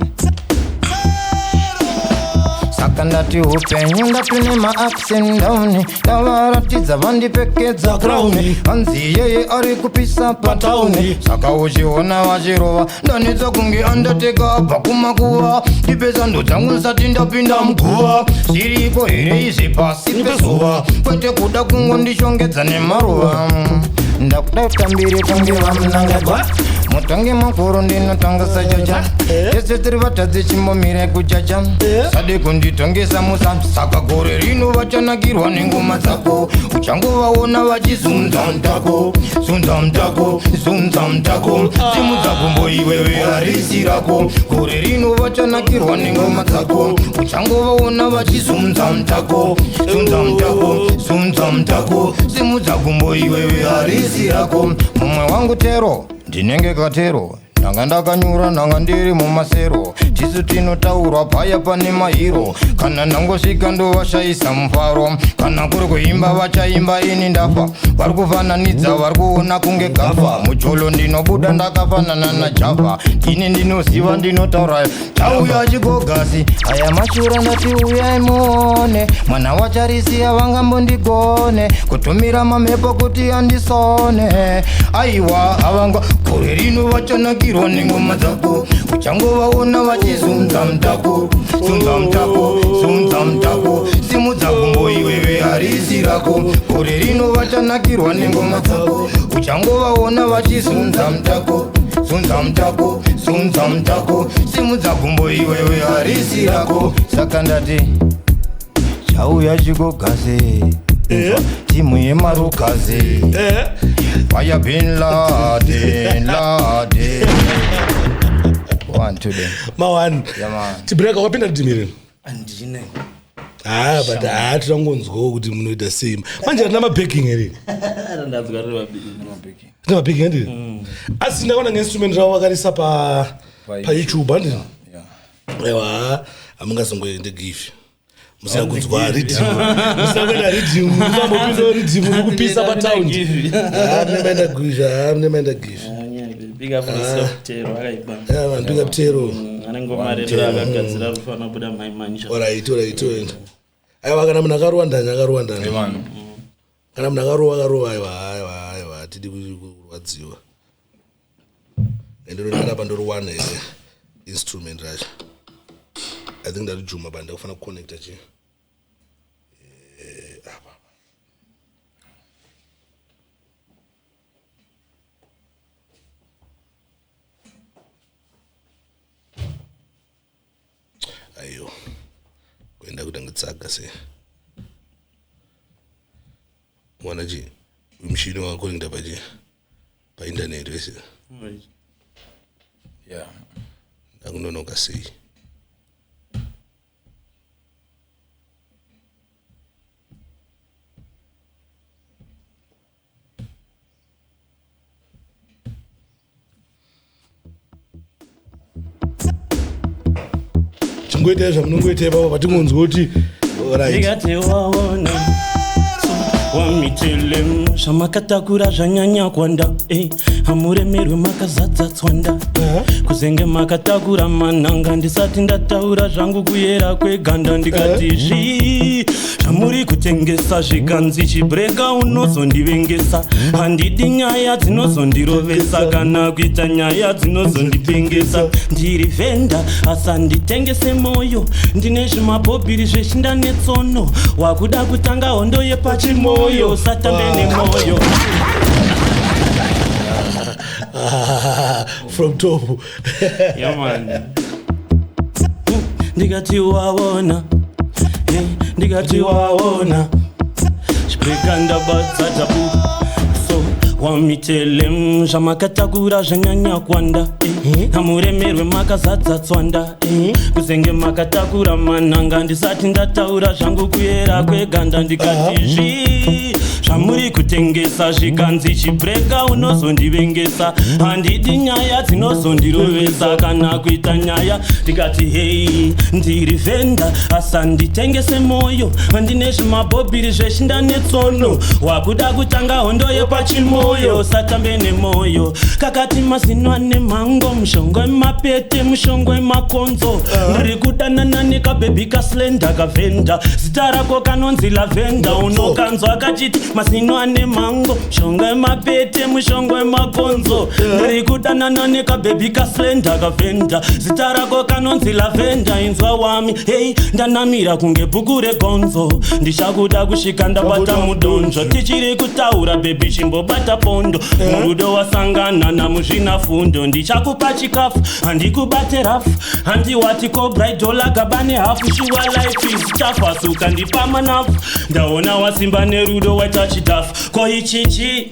Saka ndati upenyu ndatune ma ups and down, ndavaratidza vandipfekedza crown, hanzi yeye ari kupisa patauni. Saka uchiona vachirova ndanetsa kunge andateka abva kumakuva, ndipe sando dzangu nsati ndapinda muguva. Zviriko here izvi pasi pezuva, kwete kuda kungondishongedza nemaruva. Ndakuda tambire kunge vamunangagwa, Mutongi mukuru ndinotanga sajaja. Tese tiri vatadzi, chimbomire kujaja. Sade kunditongesa musa. Saka gore rino vachanakirwa nengoma dzako. Uchangovaona vachizunza mutako, zunza mutako, zunza mutako. Simudza gumbo iwewe, harisi rako. Gore rino vachanakirwa nengoma dzako. Uchangovaona vachizunza mutako, zunza mutako, zunza mutako. Simudza gumbo iwewe, harisi rako. Mumwe wangu tero, ndinenge katero. Ndanga ndakanyura, ndanga ndiri mumasero. Tisu tinotaurwa paya pane mahiro. Kana ndangosvika ndovashayisa mufaro. Kana kuri kuimba vachaimba ini ndafa. Vari kufananidza, vari kuona kunge gafa. Mucholo ndinobuda ndakafanana naJava. Ini ndinoziva, ndinotaura. Chauya chigogasi, aya mashura. Ndati uyai muone mwana wacharisiya. Vangambondigone kutumira mamhepo kuti andisone? Aiwa, avanga. Gore rino vachanakirwa nengoma dzako. Uchangovaona vachizunza mutako, zunza mutako, zunza mutako. Simudza gumbo iwewe, harisi rako. Gore rino vachanakirwa nengoma dzako. Uchangovaona vachizunza mutako, zunza mutako, zunza mutako. Simudza gumbo iwewe, harisi rako. Saka ndati chauya chigogasi, timu yemarukazi. Fire bin Laden, Laden. One, two, then. Mawani. Yeah, man. Tibreka, wapinda riddim rini? Handina. Ha, but ha, tirangonzwawo kuti munoita sei. Manje hatina mabacking here? Ndanzwa riri vabiki. Hatina mabacking, handini? Asi ndakaona ngeinstrument ravo vakarisa pa paYouTube, handini? Yeah. Aiwa, hamungazongoende gifi musina kunzwa riddim, musina kuenda riddim, musambopinda riddim mukupisa pataundi. Mune maenda gifi, ha, mune maenda gifi. Big up yourself, Tero, akaipa. Yeah, man, big up Tero. Ane ngoma rero akagadzira rufana buda mai manja. Alright. Aiwa, kana munhu akarowa ndani, akarowa ndani. Vanhu. Kana munhu akarowa, akarowa. Aiwa, hatidi kurwadziwa. Ende panapa ndoriwana here instrument racho? I think ndarijuma, but ndakufanira kuconnecta chi apa. Aiyo, kuenda kuti angitsaga se mwana chi mushini wakakonekta pachi paindaneti wese. Ndakunonoka sei? Chingoitai zvamunongoita ipapo patingonzwa kuti right. Ndikati waona wamitelem, zvamakatakura zvanyanya kwanda, hamuremerwe, makazadza tswanda, kuzenge makatakura manhanga. Ndisati ndataura zvangu kuyera kweganda, ndikati zvi zvamuri kutengesa zvikanzi chibreka unozondivengesa. Handidi nyaya dzinozondirovesa kana kuita nyaya dzinozondipengesa. Ndiri vendor, asanditengese moyo. Ndine zvimabhobhiri zveshinda netsono. Wakuda kutanga hondo yepachimoyo, satambe nemoyo. From top. Yeah, man. Ndikati waona, ndikati waona chibreka ndabadza tabu. So wamitelem, zvamakatakura zvanyanya kwanda, hamuremerwe, makazadza tswanda, kuzenge makatakura manhanga. Ndisati ndataura zvangu kuyera kweganda, ndikati zvi zvamuri kutengesa zvikanzi chibreka unozondivengesa. Handidi nyaya dzinozondirovesa kana kuita nyaya. Ndikati hei, ndiri vendor, asanditengese moyo. Ndine zvimabhobhiri zveshinda netsono. Wakuda kutanga hondo yepachimoyo, satambe nemoyo. Kakati mazino ane mhango, mushongo wemapete, mushongo wemakonzo. Ndiri kudanana nekabhebhi kaslender, kavendor, zita rako kanonzi Lavenda. Unokanzwa kachiti mazino ane mhango, mushongo wemapete, mushongo wemakonzo. Ndiri kudanana nekabhebhi kaslender, kavendor, zita rako kanonzi Lavenda. Inzwa wami, hei, ndanamira kunge bhuku regonzo. Ndichakuda kusvika ndabata mudonzvo. Tichiri kutaura bhebhi, chimbobata. pondo. Murudo wasangana namuzvinafundo. Ndichakupa chikafu, handikubate rafu. Handiwati cobra dola gabane hafu. Shuwa life is tough, asi ukandipa manafu. Ndaona wasimba nerudo waita chidhafu. Ko ichichi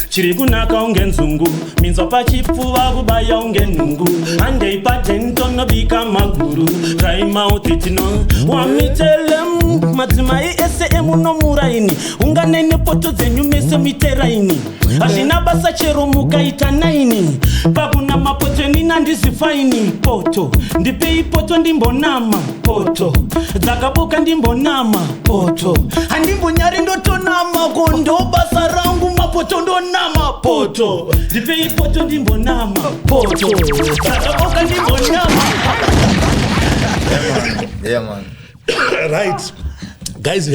chiri kunaka unge nzungu, minzwa pachipfuva kubaya unge nhungu. Handei padeni tonobika maguru, dry mouth tino wamitelem. Madzimai ese emunomuraini, unganai nepoto dzenyu mese muite raini. Hazvina basa chero mukaita 9 pakuna mapoto, nina handisi fine. Poto, ndipei poto ndimbonama. Poto dzakabuka ndimbonama. Poto handimbonyari, ndotonama ko, ndo basa rangu mapoto, ndonama. Poto, ndipei poto ndimbonama. Poto dzakabuka ndimbonama. Yeah, man. Right guys,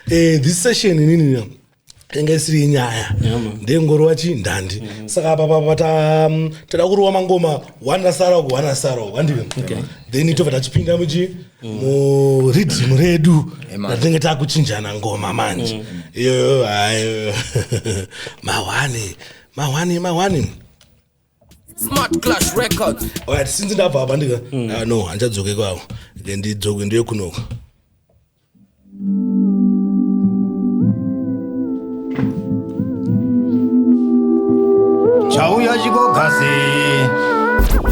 this session inini inga isiri inyaya, ndengorova chindandi. Saka apa tada kurova mangoma one asara uku, one asara uku, handika? Then tobva tachipinda muchi muriddim redu ratinenge takuchinjana ngoma manje. Iyoyo hayo mahwani, mahwani, mahwani. Smart Clash Records. Alright, since ndabva apa ndika, ah, no, handichadzoke kwavo. Ndidzoke ndiye kunoko. Chauya chikogasi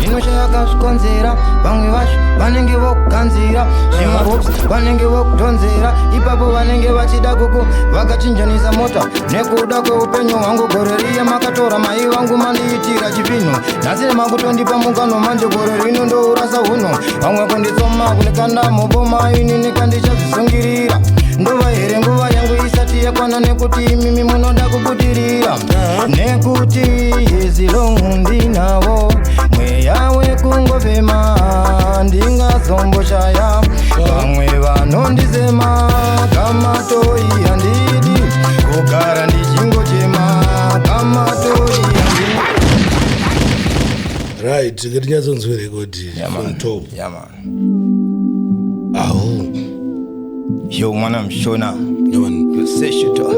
inoshaya zvikonzera. Vamwe vacho vanenge vokuganzira zvimaropes, vanenge vokudhonzera ipapo, vanenge vachida kuku vakachinjanisa mota. Nekuda kweupenyu hwangu, gore riya makatora mai vangu, mandiitira chipino. Nhasi makutondipa mukano manje, gore rino ndourasa huno. Vamwe kunditsoma, kundikanda muboma, inini kandichazvisungirira. Ndova here nguva yangu isati yakwana, nekuti imimi munoda kubudirira? Nekuti yezilongu ndinawo mweya wekungofema, ndingazomboshaya. Vamwe vanondizema kamatoi, handidi kugara ndichingochema kamatoi, handidi. Right, ngatinyatsoonzwe rekodi Yeah, from man. top. Yeah, man. Ahu. Yo, mwana mshona. Yeah, man. Yoseshito.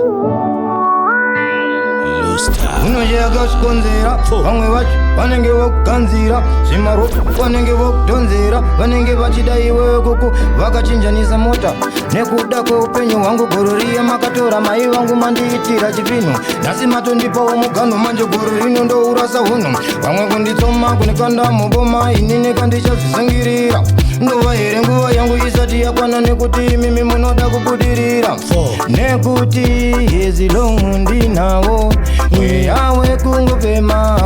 Luster. Unoshaya zvikonzera. Vamwe vacho vanenge vokuganzira zvimaropa, vanenge vokudhonzera, vanenge vachida iwewe kuku vakachinjanisa mota. Nekuda kweupenyu hwangu, gore riya makatora mai vangu, mandiitira chipino. Nhasi matondipawo mugano manje, gore rino ndourasa huno. Vamwe kunditsoma, kundikanda muboma, inini kandichazvisungirira. Ndova here nguva yangu isati yakwana, nekuti imimi munoda kubudirira? Nekuti yezilongu ndinawo mweya wekungofema,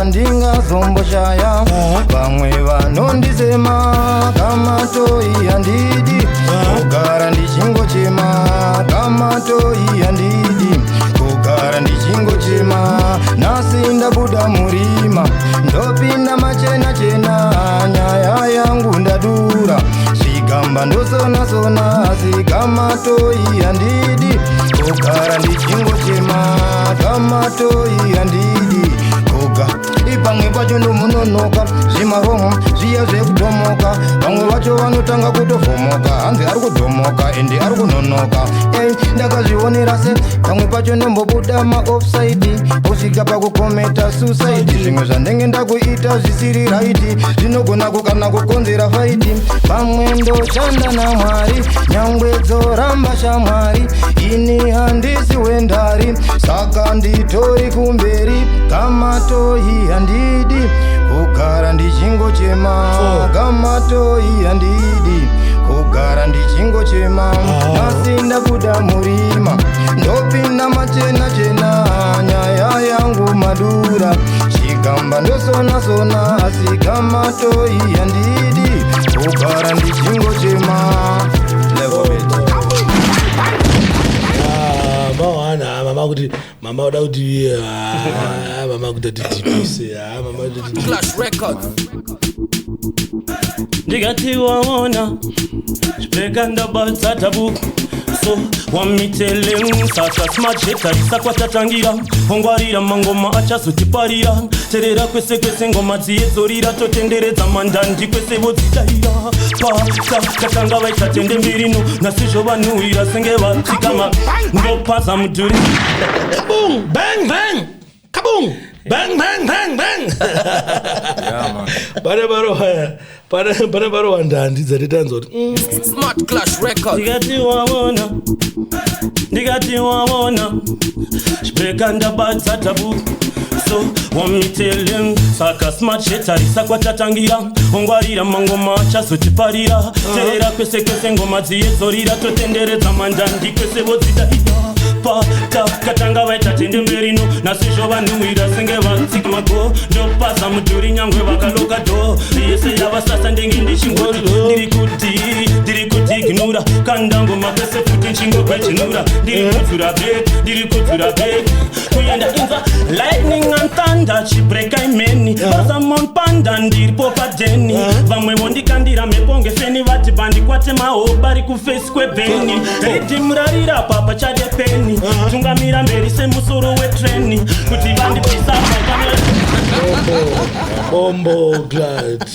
ndingazomboshaya. Vamwe vanondizema kamatoi, handidi kugara ndichingochema kamatoi, handidi kugara ndichingochema. Nhasi ndabuda murima, ndopinda machena chena. Nyaya yangu ndadura, zvigamba ndosona-sona, asi kamatoi handidi kugara ndichingochema kamatoi, handidi kuga. Ipamwe pacho ndomunonoka zvimaromo zviya zvekudhomoka. Vamwe vacho vanotanga kutovhomoka, hanzi ari kudhomoka ende ari kunonoka. Ei, ndakazvionera se pamwe pacho ndombobuda maoffside, kusvika pakukometa suicide. Zvimwe zvandenge ndakuita zvisiri right, zvinogona kukana kukonzera fight. Pamwe ndoshanda namwari, nyangwe dzoramba shamwari, ini handisi wendari, saka nditori kumberi. Kamatoi handidi kugara ndichingochema kamatoi, handidi kugara ndichingochema. Nhasi ndabuda murima, ndopinda machena chena. Nyaya yangu madura, chigamba ndosona-sona, asi kamatoi handidi kugara ndichingochema. Level it. Ah, mawana mama kuti mama uda kuti, ah, mama kuti atidhipise, ah, mama kuti atidhipise. Clash Records. Ndikati waona chibheka ndabata tabu. So wamitelem saka smart kwatatangira ongwarira mangoma achazotiparira terera kwese kwese ngoma dziyedzorira totenderedza mandandi kwese vodzidaira pata katanga vaita tende mbirino nasizvo vanhuhwira senge vatsikama ndopaza mudhuri. Kaboom! Bang bang! Kaboom! Bang bang bang bang! Yeah, man. Pane parowa pane parowa ndandi dzatitanzwa kuti Smart Clash Records. Ndikati waona, ndikati waona chibheka ndabata tabu. So wamitelem saka smart shetarisa kwatatangira ongwarira mangoma achazotiparira terera kwese kwese ngoma dziyedzorira totenderedza mandandi kwese vodzidaira pata katanga vaita tende mberino nasizvo vanhuhwira senge vatsika mago ndopaza mudhuri nyangwe vakaloka dho yese yavasasa ndenge ndichingoti ndiri kuti ndiri kutignura kandangoma pese futi nchingogwejinura ndiri kudzura bek ndiri kudzura bek kuenda inzwa lightning and thunder chibreka imeni vasamon panda ndiripo padeni vamwe vondikandira mhepo ngefeni vati bandikwate mahoba kufesi kwebheni ridhimu rarira papa chade peni tungamira mberi semusoro wetreni kuti vandibvisa pakamera. Bombo glad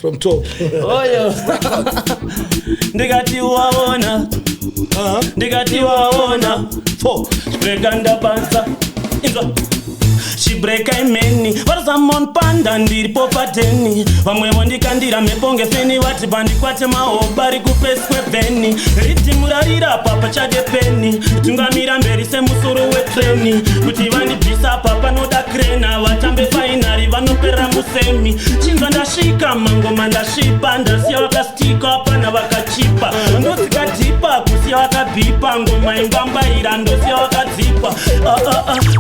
from top. Oyo. Ndikati waona, ndikati waona Four. Chibreka ndabanza inzwa chibreka imeni varizamon panda ndiripo padeni vamwe vondikandira mhepo ngefeni vati bandikwate mahoba ri kufesi kwebheni ridhimu rarira papa chade peni tungamira mberi semusoro wetreni kuti vandibvisa pa panoda krena vatambe fainari vanopera musemi chinzwa ndasvika mangoma ndasvipa ndasiya vakastika pana vakachipa ndotsika dhipa kusiya vakabhipa ngoma ingwambaira ndosiya vakadzipa.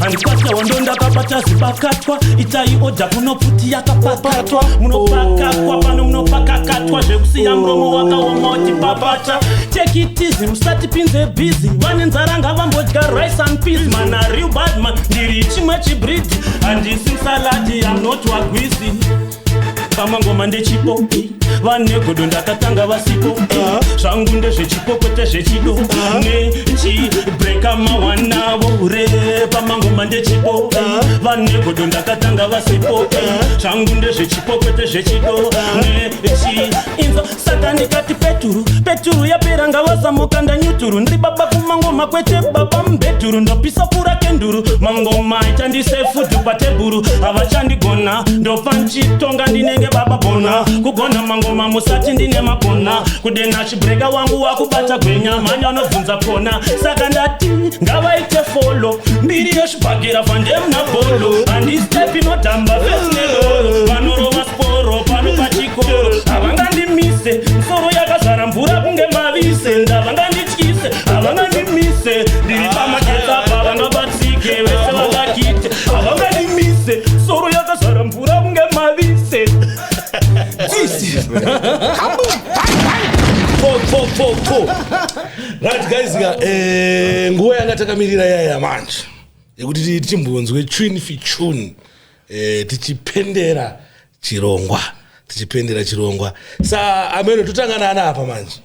Handikwate hondo ndakabata zibakatwa itai odha kunopfuti yakapakatwa munopakakwa pano munopakakatwa zvekusiya muromo wakaoma utipapata tekitizi musatipinze bhizi vane nzara ngavambodya rice and peas man a real bad man ndiri chimwe chibridhi handisi musaladi am not wagwizi pamangoma ndechipo vane godo ndakatanga vasipo zvangu ndezvechipo kwete zvechido nechibreka mawanavo re pamangoma ndechipo vane godo ndakatanga vasipo zvangu ndezvechipo kwete zvechido nechi inzwa saka ndikati peturu peturu yapera ngavasamukanda nyuturu ndiri baba kumangoma kwete baba mubhedhuru ndopisa pura kenduru mangoma aichandise fudhu patebhuru havachandigona ndofa nchitonga ndinenge baba bona kugona mangoma musati ndine makona kudena chibreka wangu wakubata gwenya mhanya anobvunza kona saka ndati ngavaite folo mbiri yezvibhakera vandemuna bholo handistepi inodhamba fesi nedoro vanorova sporo pano pachikoro havangandimise misoro yakazara mvura kunge mavise ndavangandityise havangandimise ndiri pamagetsa pavangabatsike vese vangakite havangandimise soro yakazara mvura kunge mavise. Four, four, four, four. Right guys, nguva yanga takamirira yaya manje yekuti tichimbonzwe tune fi tune tichipendera chirongwa tichipendera chirongwa sa ameno totangana ana apa manje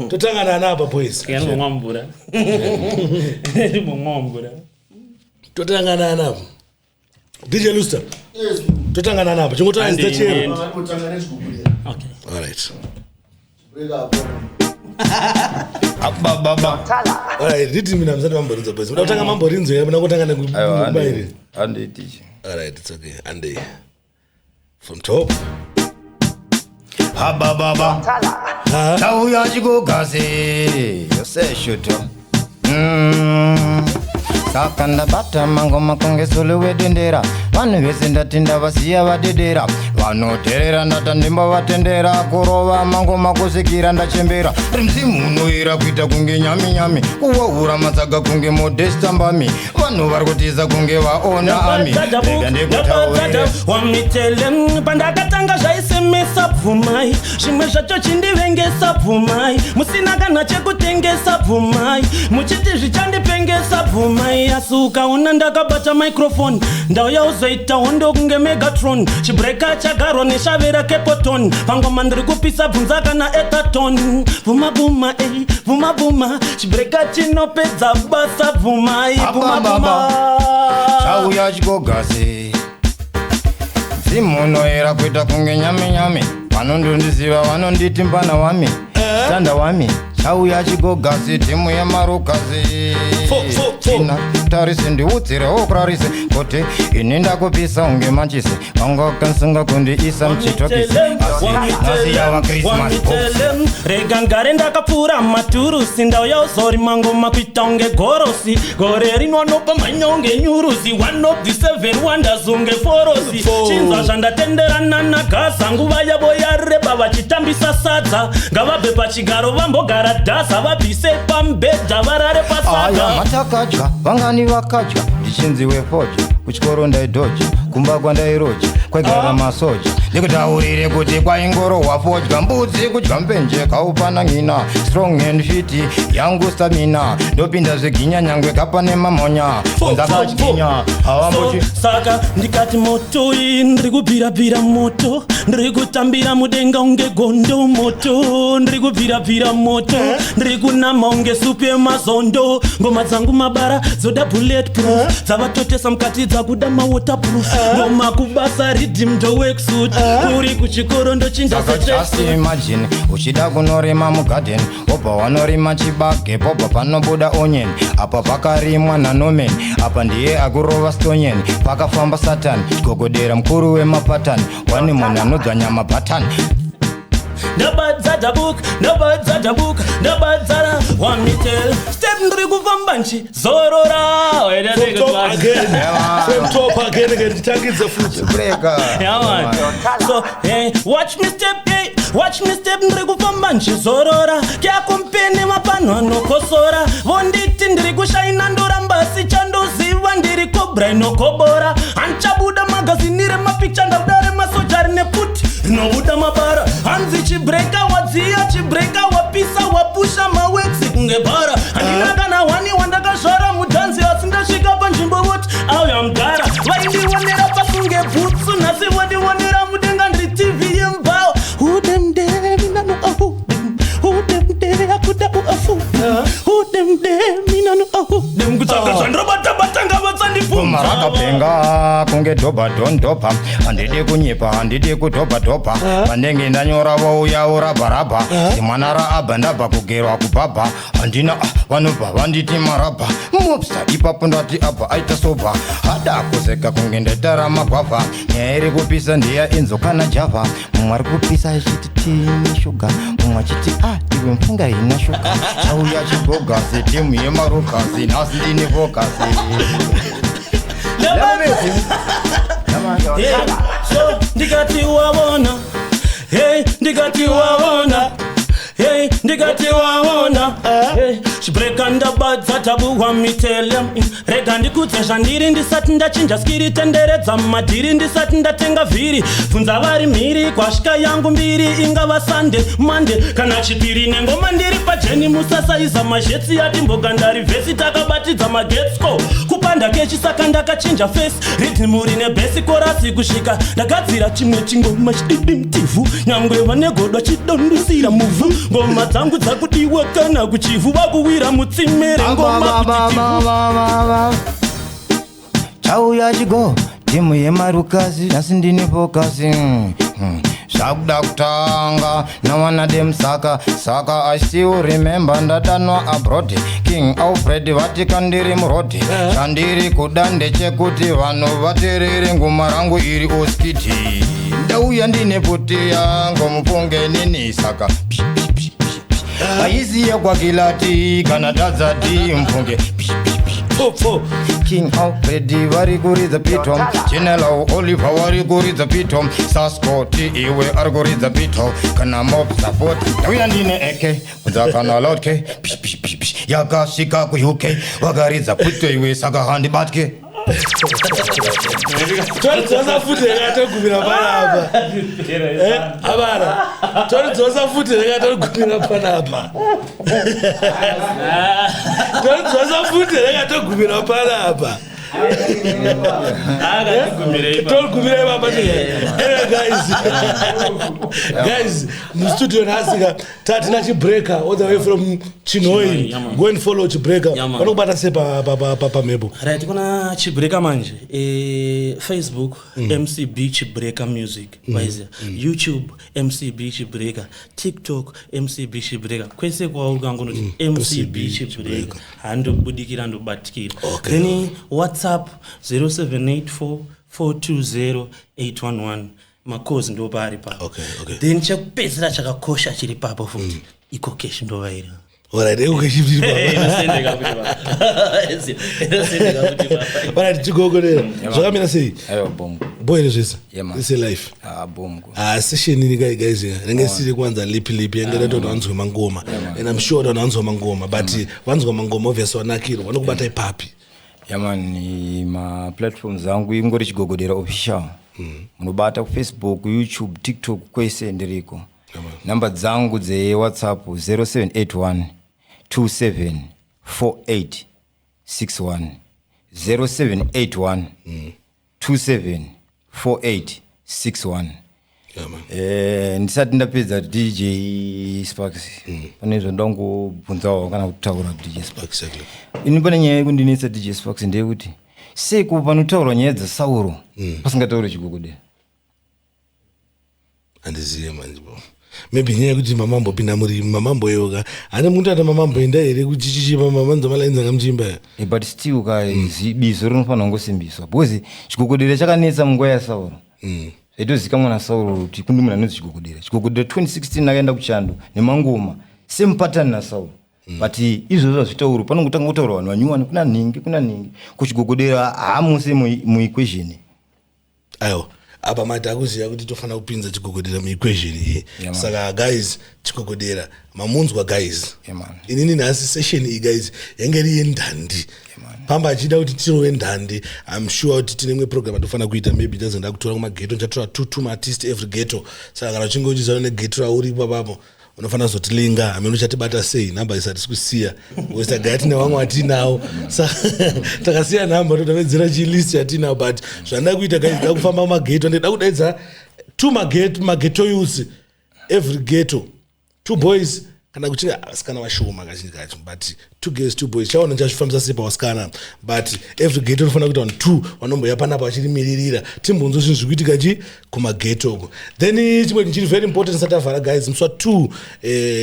totangana ana apa boys Ndinomwa mvura. Ndinomwa mvura. Totangana ana apa DJ Luster. Totangana ana apa chingotanga zita chero. Kutanga nechigubhurira. Okay. All right. Break up. Abababa. All right, nditi mina musati mamborinzwa boys. Muda kutanga mamborinzwa here muda kutanga Aiwa, nekubairi. hande tichi. All right, it's okay. Andy. From top. Habababa. Tauya chikugasi. Yose shuto. Saka ndabata mangoma kunge sulu wedendera vanhu vese ndati ndavasiya vadedera vanoterera ndata ndimbovatendera kurova mangoma kusvikira ndachembera rimzimu unoyera kuita kunge nyami nyami kuwaura matsaga kunge modestambami vanhu vari kutiza kunge vaona ami rega ndikutaurire wamitele pandakatanga zvaisemesa bvumai zvimwe zvacho chindivengesa bvumai musina kana chekutengesa bvumai muchiti zvichandipengesa bvumai Bvumai, asi ukaona ndakabata microphone, ndauya uzoita hondo kunge Megatron. Chibreka chagarwa neshavera kepoton. Pangoma ndiri kupisa, bvunza kana etaton. Bvuma, bvuma, ei, bvuma, bvuma, chibreka chinopedza basa. Bvumai, bvuma, bvuma. Chauya chikogasi, dzimunoera kuita kunge nyame nyame. Vanondondiziva vanonditi mbana wami, tanda wami. Chauya chigogasi, timu yemarukasi. Fo, fo, fo. Tina tarise, ndiudzirewo kurarise kuti ini ndakupisa unge manchisi. Vangakansinga kundiisa muchitokisi, asi nhasi yava Christmas box. Rega ngare ndakapfuura maturusi, ndauya uzorima ngoma kuita unge gorosi. Gore rino anopa mhanya unge nyurusi, one of the seven wonders unge forosi. Chinzwa zvandatenderana nagaza, nguva yavo yareba vachitambisa sadza. Ngavabve pachigaro vambogara dhaza, vabvise pamubhedha varare Aya pasaga. Matakadya vangani vakadya, ndichinzi wefodya. Kuchikoro ndaidhoja, kumba kwandairoja kwaigara masoja. Ndikutaurire kuti kwaingorohwa fodya, mbudzi kudya mpenje, kaupana ng'ina. Strong and fit yangu stamina, ndopinda zveginya nyangwe kapane mamonya. Unzakadyinya havambochi. So, saka ndikati moto iyi, ndiri kubvirabvira moto, ndiri kutambira mudenga unge gondo. Moto, ndiri kubvirabvira moto, ndiri kunama unge supu yemazondo. Ngoma dzangu mabara dzoda bullet proof, dzavatotesa mukati dzakuda mawaterproof. Ngoma kubasa, riddim ndo worksuit, kuri kuchikoro ndochinja. Saka just imagine uchida kunorima mugadheni, wobva wanorima chibage, pobva panobuda onion. Apa pakarimwa nanomen, apa ndiye akurova stonyeni. Pakafamba Satani, chigogodera mukuru wemapatani, wani munhu anodzvanya mabhatani. Ndabadza dhabuka, ndabadza dhabuka, ndabadzara wamitel step, ndiri kufamba nchizorora. From top again. From top again, again. Titangidze futi. Breka. Yeah, man. So, hey, watch me step, hey, watch me step, ndiri kufamba nchizorora. Kyakumpeni mapanhu anokosora, vonditi ndiri kushaina, ndoramba sichandoziva ndiri kobra inokobora. Handichabuda magazini remapicha, ndabuda remasoja rine puti rinobuda mabara. Hanzi chibreka wadziya, chibreka wapisa, wapusha maweksi kunge bhara. Handina kana hwani wandakazvara mudhanzi, asi ndasvika panzvimbo voti auya mudhara. Vaindionera pakunge bhutsu, nhasi vondionera mudenga, ndiri TV yemubhawa. Udemdeminano ahudem, udemde akuda uafu, udemde minano ahudem, kutsvaka zvandinobatabata Goma ngavatsandibvunza. Rakapenga kunge dhobha dhondhobha. Handidi kunyepa, handidi kudhobha dhobha. Pandenge ndanyora vouya urabharabha. Zimwana raabha, ndabva kugerwa kubhabha. Handina ah, vanobva vanditi marabha mopsa. Ipapo ndati abva aita sobha, hada kuzeka kunge ndaitara magwavha. Nyaya iri kupisa ndeya Enzo kana Java. Mumwe ari kupisa achiti tine shuga, mumwe achiti a iwe mfunga ina shuga. Chauya chigogasi, timu yemarukasi, nhasi ndine fokasi. Hey, so ndikati waona, hey, ndikati waona, hey, ndikati waona, hey, chibreka ndabadza tabuhwa mitele. Rega ndikudze zvandiri ndisati ndachinja skiri. Tenderedza madhiri ndisati ndatenga vhiri. Bvunza vari mhiri kwasvika yangu mbiri, ingava Sunday, Monday kana Chipiri. Nengoma ndiri pajeni, musasaiza mazhetsi atimboga ndari vhesi. Takabatidza magetsi kupanda kechi, saka ndakachinja face. Ridhimu rine bhesi, korasi kusvika ndagadzira chimwe chingoma chididi mutivhu. Nyangwe vane godwa chidondusira muvhu, ngoma dzangu dzakudiwa kana kuchivhu, vakuwira mutsime rengoma kuti tivhu. Chauya chigo, timu yemarukasi, nhasi ndine fokasi. Zvakuda kutanga nawana demsaka. Saka I still remember ndadanwa abroad, King Alfred vati kandiri murodhi. Chandiri kuda ndechekuti vanhu vateerere ngoma rangu iri oskiti. Ndauya ndine puti yangu, mufunge nini. Saka pi, pi, pi, pi, pi. Haisi yekwakilati kana tadzati, mfunge pi, pi, pi. Pfo. King Alfred vari kuridza pito, General Oliver vari kuridza pito, Sascoti iwe ari kuridza pito, kana mob support. Ndauya ndine eke kunza kana loud k. Pish, pish, pish, pish. Yakasvika kuUK vakaridza pito iwe, saka handibatke. Toridzosa futi rekatogumira panapa. Abara, toridzosa futi rekatogumira panapa. Toridzosa futi rekatogumira panapa. Togumira ipapa. Anyway, guys, mustudio nhasika tatina Chibreaker all the way from Chinhoyi. Chinhoyi, yeah, man. Go and follow Chibreaker. Yeah, man. Vanokubata sei pamhepo? Right, kuna Chibreaker manje, Facebook, MCB Chibreaker Music, waiziya, YouTube, MCB Chibreaker, TikTok, MCB Chibreaker. Kwese kwauri kangonoti MCB Chibreaker, handobudikira, ndobatikira. Then WhatsApp 0784 420 811. Makozi ndopaari papo. Then chekupedzisira chakakosha chiri papo futi, EcoCash ndovairi. Alright, EcoCash. Inosendeka kuti pa. Inosendeka kuti pa. Alright, Chigogodera, zvakamira sei? Aiwa, bomu. Boy zvese? Yeah, man. Ise life. Ah, bomu. Ah, session ini kai, guys, ringe isiri kuwanza lipi lipi, yange kuti vanzwe mangoma, and I'm sure kuti vanzwa mangoma, but vanzwa mangoma, obviously vanakirwa. Vanokubata ipapi? Yeah man, maplatforms angu ingori Chigogodera Official. Munobata kuFacebook, YouTube, TikTok, kwese ndiriko. Namba dzangu dzeWhatsApp 0781 27 48 61, 0781 27 48 61. Yeah, man. Ndisati ndapedza, DJ Sparks, pane zvandangobvunzawo kana kutaura, DJ Sparks. Ini pane nyaya yekundinetsa, DJ Sparks, ndeyekuti seko panotaurwa nyaya dzaSauro pasingatauri Chigogodera? Handiziye manje bro, maybe nyaya yekuti mamambopinda muri mamambo yoga hane muntu ati mamamboenda here kuchichichi mamanzwa malaini anga muchiimba. But still ka, bizo rinofanira kungosimbiswa because Chigogodera chakanetsa munguva yaSauro. Zvaitozikamwa naSauro kuti kune munhu anonzi Chigogodera. Chigogodera 2016 akaenda kuchando nemangoma semupatani naSauro, but izvozvo hazvitaurwi. Panongotanga kutaurwa vanhu vanyuwani, kuna nhingi, kuna nhingi, kuChigogodera haamuse muequation. Aiwa, apa mati akuziva kuti tofanira kupinza Chigogodera muequation iyi. Yeah, man. Saka guys, Chigogodera mamunzwa, guys. Yeah, man. Inini nhasi session iyi, guys, yange iri yendhandi, pamba achida kuti tirove ndhandi. I'm sure kuti tine imwe program atofanira kuita, maybe ndazenda kutora kumaghetto, ndichatora two maartist every ghetto. Saka kana uchinge uchiziva neghetto rauri ipapapo, unofanira kuzotilinga. Hamene uchatibata sei, nhamba isati sikusiya tagaya tine vamwe vatinawo. Saka takasiya nhamba, totavedzera chilist chatinawo. But zvandida kuita, guys, da kufamba mumaghetto, ndida kudaidza two maghetto youths every ghetto, two boys kana kuchinge vasikana vashoma kazhinji kacho, but two girls, two boys. Chaona ndichazvifambisa sei pavasikana, but every ghetto unofanira kuita vanhu two vanomboya panapa vachirimiririra, timbonzo zvinhu zviri kuitika chi kumaghetto uko. Then chimwe chinhu chiri very important sati avhara, guys, musi wa2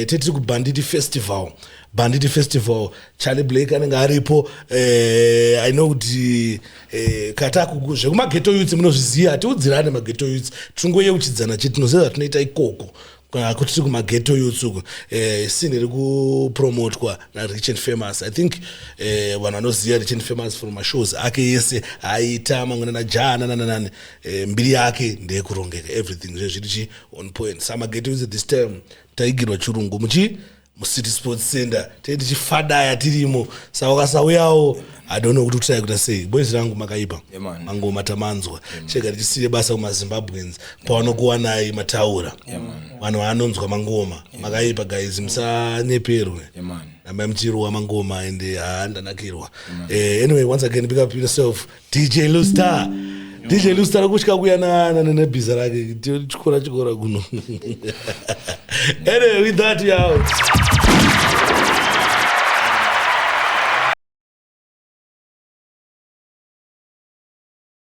tetiri kuBhanditi Festival. Banditi Festival, Charlie Blake anenge aripo. I know kuti kata zvekumaghetto youths munozviziva, hatiudzirane maghetto youths, tinongoyeuchidzana chete, tinoziva zvatinoita ikoko. Kana kuti tiri kumaghetto youths uko, scene iri kupromotwa naRich and Famous. I think vanhu vanoziva Rich and Famous from mashows ake yese aita mamwe nana nananani, mbiri yake ndeyekurongeka, everything zve zviri chi on point. Sa maghetto youths this time taigirwa chirungu muchi muCity Sports Center, tei tichifadaya tirimo. Saka ukasauyawo, I don't know kuti kutirai kuita sei. Boys rangu, makaipa. Yeah, man. Mangoma tamanzwa, chega tichisiye basa kumaZimbabweans pavanokuwanai mataura vanhu vaanonzwa mangoma. Makaipa guys, musanyeperwe. Yeah, man. Rambai muchirowa mangoma ende haa, ndanakirwa. Anyway, once again, pick up yourself, DJ Lustar. DJ Lustar kusvika kuya nebhiza rake, chikora chikora kuno. Anyway, with that, we out.